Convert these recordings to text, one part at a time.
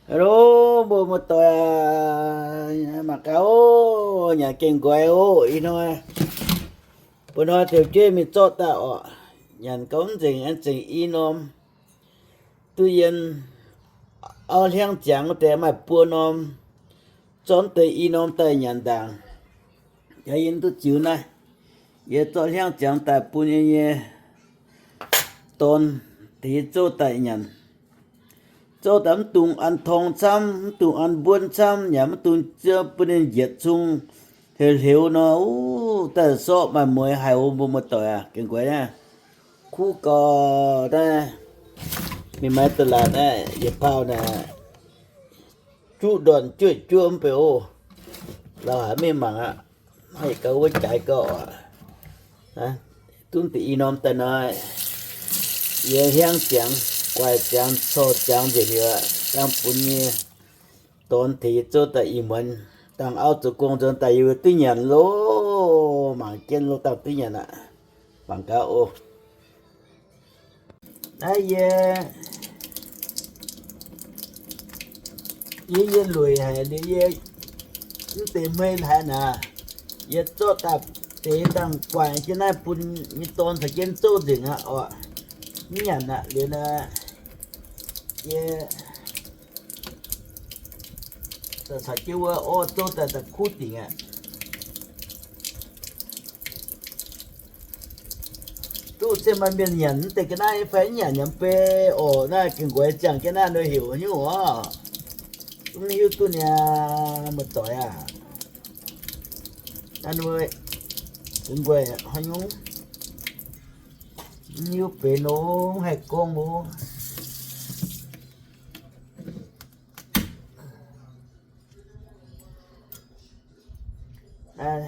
Hello, mbuo muoz-doic aac, mangc gaax oc, nyanc gaengh nqoi oc. Ih hnoi, mbuo hnoi taux jueiv mingh zorqv daaih oc. Nyanc gauh mv nzengc, aengx zengc i norm. Duqv yiem auv hliangv ziangx wuov deix maaih buo norm, zorqv deix i norm daaih nyanc ndaangc. Yaac yiem duqv ziux naaiv, yie zorqv hliangv ziangx daaih bun yie nyei dorn tengx yie zouv daaih nyanc. Zouv daaih mv dungx an torng camv, mv dungx an mbuonv camv, yaac mv dungx bun ninh njiec cung hleux-hleux nor, uv, daaih sorqv maaih mueix haic oc, mbuo muoz-doic aac. Gaengh nqoi naaiv kuv gau naaiv, mingh maaih da'laatc naaiv yietc pauh naaic, juqv ndorn juoqv juov mv bei oc. Lauh haic mingh mangc aqv. Hnangv yietc gau wuov jaaix gau oc. Duqv deix i norm daaih nor, yie hliangv ziangx, guaix ziangx, corc ziangx nzengc liuz aqv, dangh bun nyei dorn tengx yie zouv daaih ih muonz, dangh auv zoux gong nzuonx daaih yie duqv nyanc loh, mangc jienv loh dangh duqv nyanc aqv. Mangc gaax oc. Naaiv yie, yie, yie lueic haic liuz yie mv deix hmei haaix naaic, yie zorqv daaih deix dangh guaix jienv naaiv bun nyei dorn caux jienv zouv nzengc aqv oc. Mv nyanc aqv liuz naaic, yie caux jienv wuov orv zouv daaih daaih kuv dingc aqv. Duqv cien maaih mienh nyanc mv deix ga'naaiv fai mv nyanc nyei mv bei oc. Naaiv gaengh nqoi ziangh jienv naaiv nor heuc haaix nyungc oc. Mv hiuv duqv niaa, muoz-doic aac. Naaiv nor gaengh nqoi haaix nyungc, mv hiuv benx nor haih gorngv oc. Naaiv,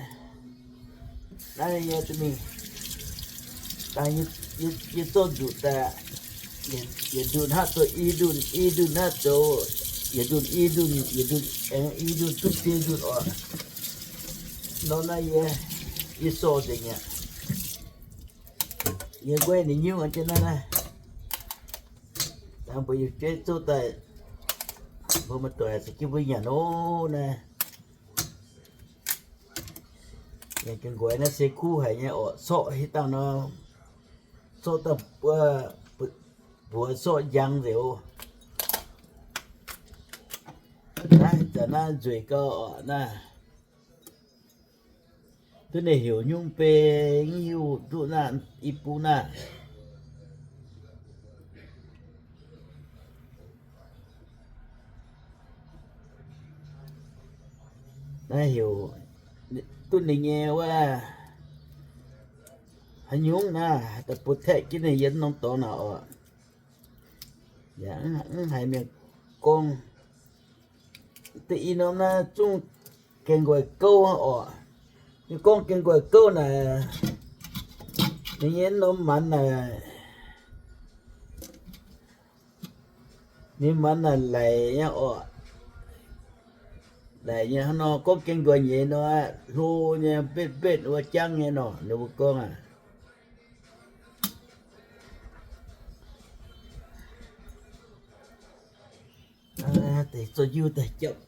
naaiv yie mingh dangh yie zorqv nzuqc daaih, yietc ndunh hnangv zoux i ndunh, i ndunh hnangv zoux, yietc ndunh i ndunh, yietc ndunh aengx i ndunh duqv biei ndunh oc. Nor naaiv yie, yie sorh nzengc aqv. Yie nqoi ninh nyungc jienv naaiv naaiv. Dangh mbuo yie jueiv zouv daaih, mbuo muoz-doic caux jienv mbuo nyanc oc naaiv. Nyanc gaengh nqoi naaiv se kuv haic nyei oc. Sorqv hitv dangh nor, sorqv daaih mbuox sorqv njang nzengc oc. Naaiv zanc naaiv nzueic gau oc naaiv. Duqv ninh heuc nyungc bei, mv hiuv duqv naaiv i bung naaiv. Naaiv heuc duqv ninh nyei wuov haaix nyungc naaiv, daaih bun taeqv jienv ninh yiem norm dorngx naaic oc. Yaac mv haiz mienh gorngv. Da'nyeic norm naaiv zungv gaengh nqoi gouv oc. Ninh gorngv gaengh nqoi gouv naaic, ninh nyei norm manz naaic, ninh manz naaic laic nyei oc. Laic nyei hnangv nor, gorngv gaengh nqoi nyei nor, hlo nyei, mbetv mbetv wuov jangv nyei nor, ninh mbuo gorngv aqv. Deix zorqv njuv daaih japv.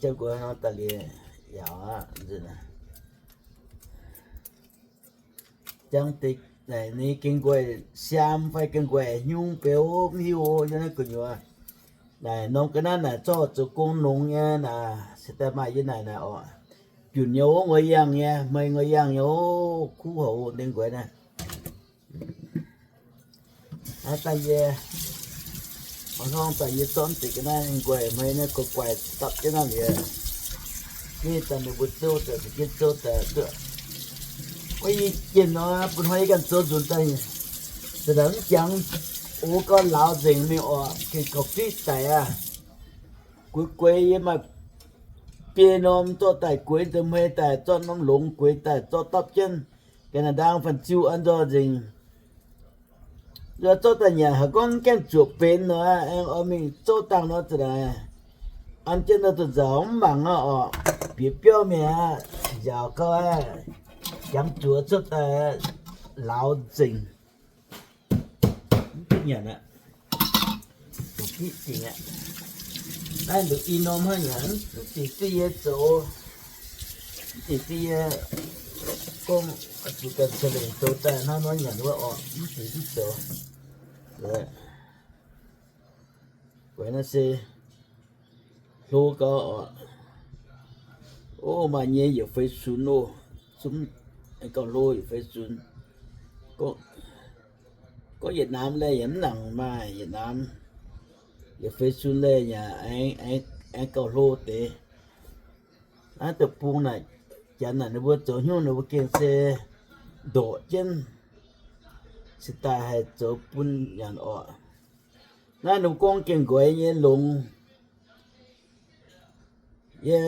Japv nqoi nor daaih liuz yaac jangv deix naaic, ninh gaengh nqoi siaam fai gaengh nqoi nyungc beu mv hiuv o. Yiem naaiv gu'nyuoz naaic, norm ga'naaiv naaic zorqv zoux gong nongx nyei naaic, se daaih maaih yie naaic naaic oc. Junc nyei o, nqoi yangh nyei, hmei nqoi yangh nyei o, kuv haic o, deix nqoi naaiv. Naaiv dangh yie, hnangv dangh yie zorqv deix ga'naaiv nqoi hmei naaiv guaix guaix dapv jienv naaiv liuz, ninh dangh ninh mbuo zouv daaih, za'gengh zouv daaih duqv. Wuov yie jienh nor, bun hnoi yie ganh zoux nzunc daaih, za'gengh mv jangx, o gau lauz nzengc mingh oc, gengh gauh fiqv daic aqv. Gueix gueix yie maaih biei norm zorqv daaih gueix deix hmei daaih, zorqv norm longx gueix daaih, zorqv dapv jienv ga'naaiv ndaang fanh ziu an nzoih nzengc. Nzoih zorqv daaih nyanc haiz gorngv gaengh zuoqc benx nor, aengx oix mingh zouv dangh nor za'naaic, an jienv nor zuqc nzauc mv mangc aqv oc. Bieqc biauv mingh aqv. Yaac gauh jangx zuoqc cuotv daaih lauz nzengc. Mv duqv nyanc aqv. Zuqc giqv dingc aqv. Naaiv nduqc i norm hnangv nyanc, mv dingc duqv yie zoux, mv dingc duqv yie gorngv zuqc ganh ca'lengc zoux daaih hnangv nor nyanc wuov orqc, mv dingc duqv zoux. Weic naaiv se hlo gau orqc. O, maaih nyei yietc feix sunx loh, zungv gauh hlo yietc feix sunx. Gorngv yietc namv laih yaac mv nangc maaih yietc namv. Yietc feix sunx laih yaac aengx gauh hlo deix. Naaiv deic-bung naaic, janx naaic ninh mbuo zoux hnyouv ninh mbuo gengh se ndorqc jienv, cingx daaih haih zoux bun nyanc orqc. Naaiv ninh mbuo gorngv gengh nqoi nyei longx. Yie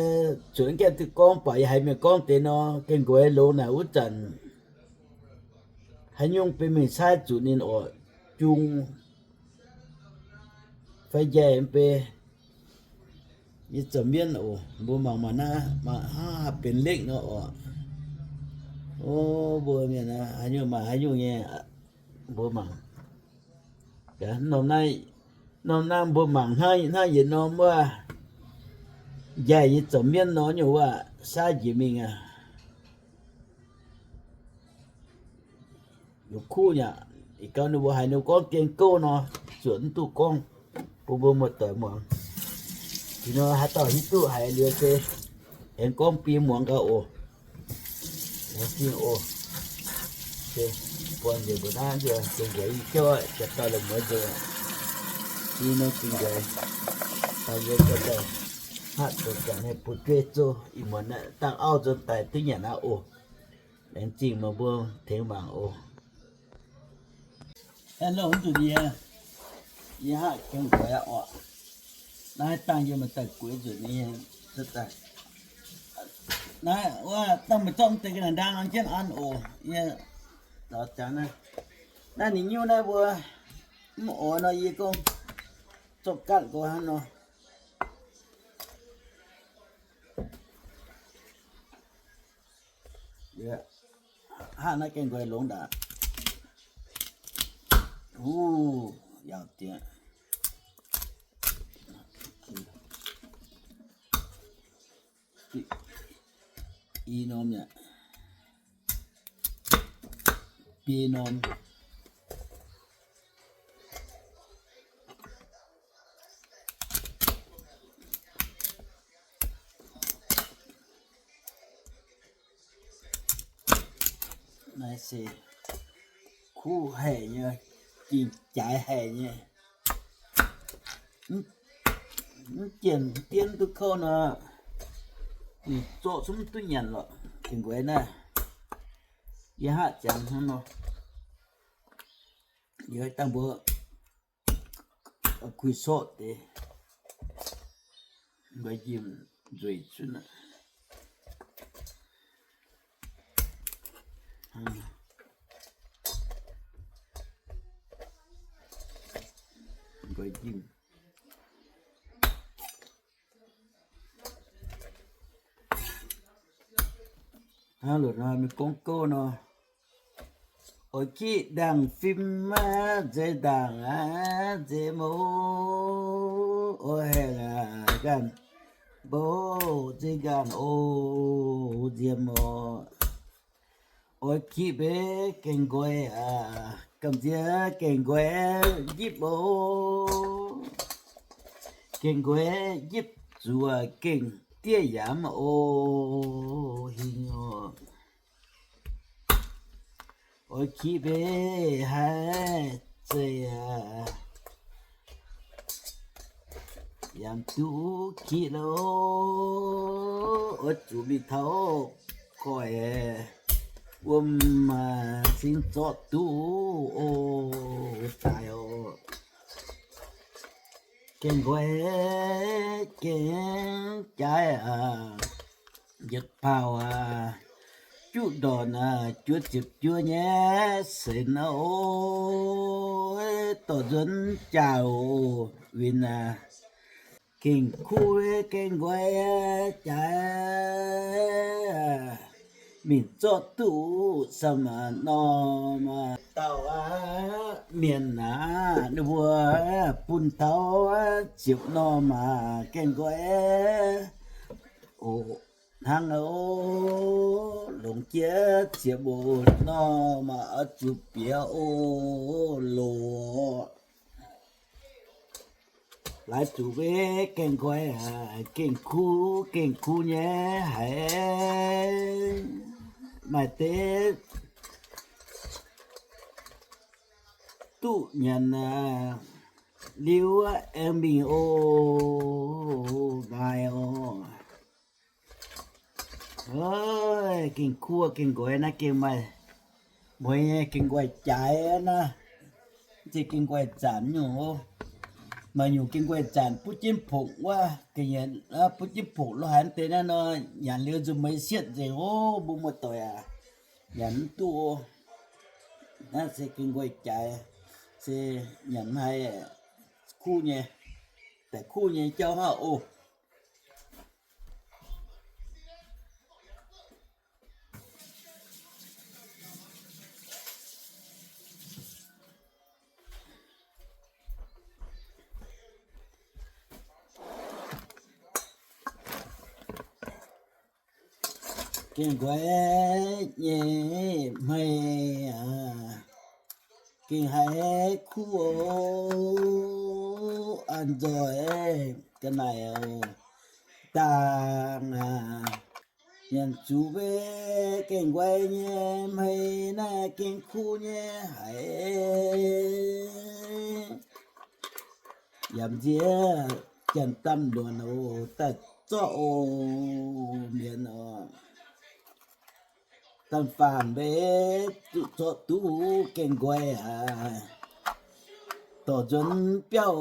zuotc gaengh duqv gorngv baac yie haiz mienh gorngv deix nor, gengh nqoi longx naaic wuov zanc haaix nyungc benx mingh caaiv zuqc ninh orqc, jung fai njaih mv bei. Yie zoux mienv oc, mbuo mangc mangc naaiv, mangc hnangv benx lekv nor orqc. O, mbuo mienh haaix nyungc maaih haaix nyungc nyei, mbuo mangc. Norm naaiv, norm naaiv mbuo mangc hnangv, hnangv yietc norm wuov njaih nyei zoux mienv nor nyungc wuov, saav njiec mingh aqv. Yietc kuv nyei aqv. Ih gau ninh mbuo haiz ninh mbuo gorngv gengh gouv nor, zuotc mv duqv gorngv bun mbuo muoz-doic muangx. Ih nor haaix dauh hiuv duqv haiz liuz se aengx gorngv bun yie muangx gau oc. Laengz zingh oc. Buatc nzengc mbuo naaiv nzuonx gengh nqaix i jauv, jaax dauh la'mueiz nzuonx. Ih nor gengh nqaix, daaih yie jaax dauh hngaqv zoux jangc nyei butv jueiv zouv, ih muonz dangh auv nzuonx daaih duqv nyanc aqv oc. Laengz zingh meih mbuo tengx mangc oc. Hello, mv nzunc yie, yie hngaqv gengh nqaix aqv orqc. Naaiv dangh yie maaih daaih gueix nzunc nyei, naaiv wuov dangh meih zorqv deix ga'naaiv ndaang jienv an oc. Yie zaux jangx naaiv, naaiv ninh nyungc naaiv mbuo mv oix nor yie gorngv zorqv gaatv nqoi hnangv nor. Hnangv naaiv gengh nqoi longx ndaac. Uv, yaauc diex. I norm yaac biei norm. Naaiv se kuv haic nyei, gengh jaaix haic nyei. Mv jienh dienv duqv kouv nor, ninh zorqv zungv duqv nyanc lorqc. Gengh nqoi naaiv, yie hngaqv ziangx hnangv nor, yie dangh mbuo kuih sorqv deix, nqoi njimv nzueic zunv aqv. Nqoi njimv. Hnangv loz-hnoi mingh gorngv gouv nor, oix kiqv ndaangc fim aqv, nzeix ndaangc aqv, nzeix mouc, oix haengh aqv, ganh mbuo nzeix ganh oc, nziex mouc. Oix kiqv mbenc gaengh nqoi aqv, gamh nziex gaengh nqoi njipv oc. Gaengh nqoi njipv zuqc gaengh diev yaac mv oc, hingh oc. Oix kiqv mbenc haaix zeiz aqv, yaac mv duqv kiqv loh. Oix zuqc mingh taux koiv wuom maaih cing zorqv duqv oc, daaih oc. Gaengh nqoi gaengh jaaix aqv, yietc pauh aqv, juqv ndorn aqv, juov ziepc juov nyei senx aqv oc, dorh nzuonx jaaix oc, winh aqv. Gengh kuv gaengh nqoi jaaix aqv. mingh zorqv duqv samv norm dauh aqv. Mienh aac, ninh mbuo bun taux ziepc norm aac, gaengh nqoi oc. Hnangv oc, longc jiex ziepc oc norm aac, oix zuqc bieqc oc loc. Laaix zuqc mbe gaengh nqoi aac, gengh kuv gengh kuv nyei haic. Maaih deix duqv nyanc aac, liuz aengx mingh oc, maaih oc. Gengh kuv gengh nqoi naaiv gengh maaih mueiz nyei, gengh nqoi jaaix naaiv. Mv zeiz gengh nqoi zanc nyungc oc. Maaih nyungc gengh nqoi zanc butv jienv pongc wuov, butv jienv pongc lo haaix deix naaiv nor, nyanc liuz nzunc meix sietv nzengc oc, mbuo muoz-doic aac, nyanc mv duqv oc. Naaiv se gengh nqoi jaaix, se nyanc mv haih, kuv nyei, daic kuv nyei jauv hnangv oc. Gengh nqoi nyei hmei aac, gengh haiz kuv oc. A'nzoih ga'naaiv oc, dangh aac, nyanc zuqc mbe gengh nqoi nyei hmei naaiv gengh kuv nyei haic. Yaac nziex janx-damh luonc oc, daaih zorqv oc, mienh oc. Da'faanh mbe zuqc zorqv duqv gengh nqoi aac, dorh nzuonx biauv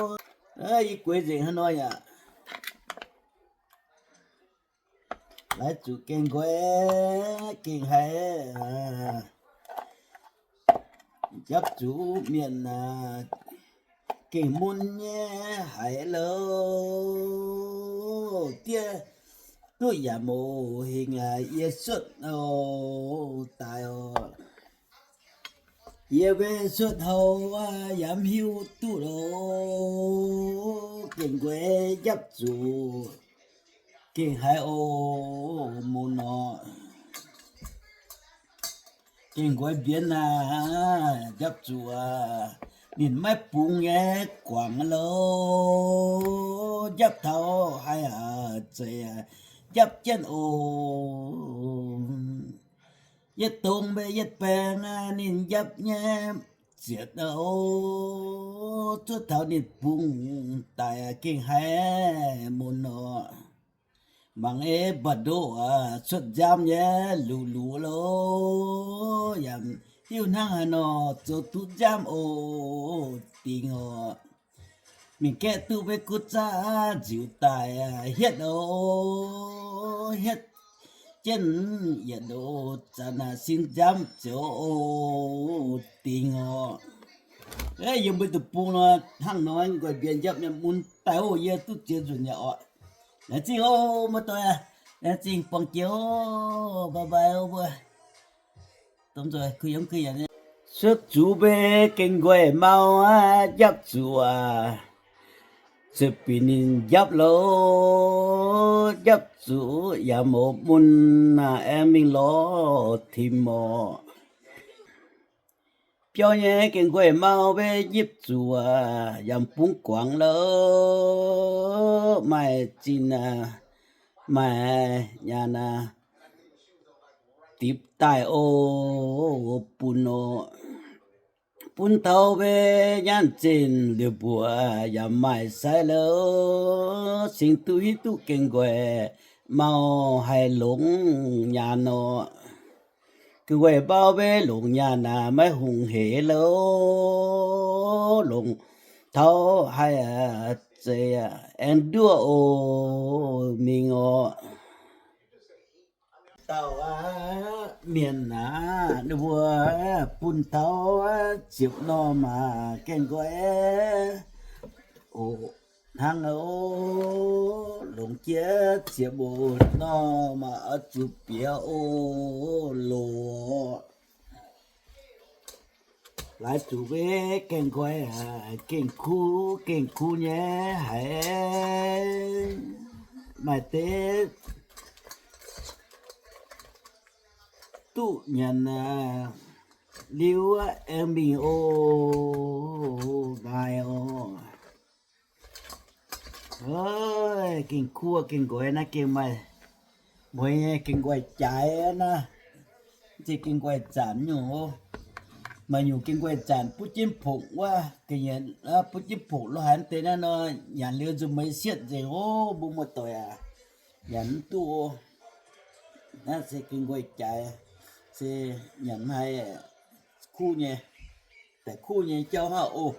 oc. Yie gueix nzengc haaix nor yaac laaix zuqc gengh nqoi, gengh haiz njapv zuqc mienh aac, gengh mun nyei haic loh. Diev duqv yaac mouz hingh aac, yie cuotv oc, daaih oc. Yie mbe cuotv houx aac, yaac mv hiuv duqv loh. Gengh nqoi njapv zuqc, gengh haiz oc, mun nor. Gengh nqoi mbienx aac, njapv zuqc aac, ninh maiv bungx nyei guangc loh. Njapv taux haiz aac, zeiz aac, njapv jienv oc. Yietv dongz mbe yietv baengx aac, ninh njapv nyei zietc oc. Zuov taux ninh bungx daic aac, gengh haiz mun nor. Mangc ei mba'ndoqv aac, cuotv nziaamv nyei luqc luqc loh. Yaac hiuv hnangv haaix nor zoux duqv nziaamv oc, dingc oc. Mingh gaeqv duqv mbe guv zaqv nziux daaih aac, hietv oc, hietv jienv yietc oc, zanc aac sin nziaamv ziouc oc, dingc oc. Yiem mbuo deic-bung nor hnangv nor, nqoi mbienx njapv nyei mun daaih oc, yie duqv ziex nzunc yaac oc. Laengz zingh oc, muoz-doic, laengz zingh buangh jiex oc, bye bye oc mbuo. Cuotv zuqc mbe gengh nqoi mau aqv, njapv zuqc aac, zuqc bieqc ninh njapv loh, njapv zuqc yaac mouz mun aac, aengx mingh lorz tim orqc. Biauv nyei gengh nqoi mau mbe njipv zuqc aac, yaac bungx guangc loh, maaih zinh aac, maaih nyaanh aac, dipc daaih oc, bun oc. Bun taux mbe nyaanh zinh liuz mbuoqc yaac maaih sai loh, singx duqv hiuv duqv gengh nqoi mau haih longc nyaanh oc. Gengh nqoi mau mbe longc nyaanh aac, maiv hungh hec loh, longc taux haih zeiz aengx nduov oc, mingh oc. Dauh aqv, mienh aac, ninh mbuo bun taux ziepc norm aac, gaengh nqoi oc, hnangv oc. Longx jiex ziex mbuo nor maaih oix zuqc bieqc oc, loz. Laaix zuqc mbuo gaengh nqoi, gengh kuv gengh kuv nyei haic. Maaih deix duqv nyanc liuz aengx mingh oc, maaih oc. Gengh kuv gengh nqoi naaiv gengh maaih mueiz nyei gengh nqoi jaaix naaiv. Mv zeiz gengh nqoi zanc nyungc oc. Maaih nyungc gengh nqoi zanc butv jienv pongc wuov, ga'nyiec butv jienv pongc lo haaix deix naaiv nor, nyanc liuz nzunc meix sietv nzengc oc, mbuo muoz-doic aac. Nyanc mv duqv oc. Naaiv se gengh nqoi jaaix, se nyanc haiz kuv nyei, daic kuv nyei jauv hnangv oc.